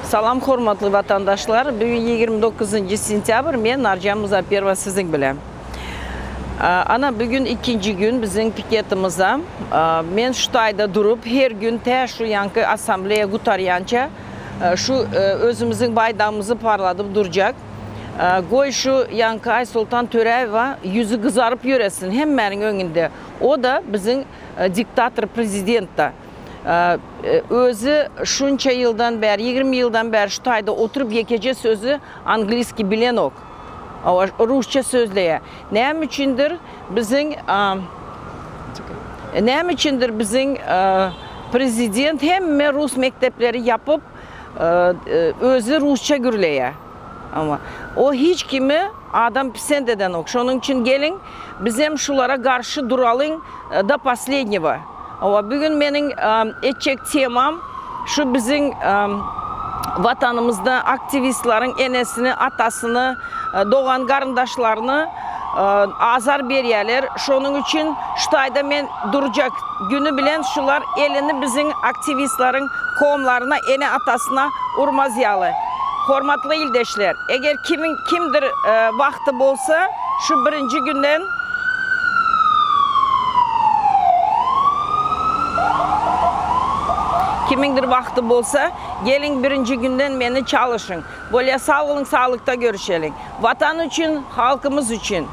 Salam hormatly vatandaşlar! Bugün 29 sentâbr, men Narjan Muzapperova siziñ bilen. Ana, bugün ikinci gün bizim piketimizde. Men şu tayda durup, her gün tä şu yañki assambleya gutaryanca şu özümizniñ baydağımızı parlatıp durcaq. Qoy şu yañki Aysultan Törâyeva yüzü qızarıp yüresin hemmeniñ öñünde. O da bizim diktator prezident da. Özü şunca yıldan beri, 20 yıldan beri şu tayda oturıp yekece sözü angliyskiy bilen ok. Rusça sözleye. Nem içündir bizim nem içündir bizim prezident hemme rus mektepleri yapıp özü rusça gürleye. Amma o hiç kimi adam pisent eden ok. Şonıñ içün keliñ, biz em şulara qarşı duralıñ do poslednego. Amma bugün meniñ etcek temam şu bizim Vatanımızda aktivistlarıñ enesini, atasını, doğğan qarındaşlarını azar beryaler. Şonıñ içün şu tayda men duracaq günü bilen şular elini bizim aktivistlarıñ qohumlarına, ene-atasına urmaz yalı. Hormatlı ildeşler, eger kimiñ, kimdir vaqtı bolsa, şu birinci günden. Kimiñdir vaqtı bolsa, keliñ birinci günden meni çalışıñ. Böyle sağ oluñ, sağlıqta körüşeliñ. Vatan içün, halqımız içün.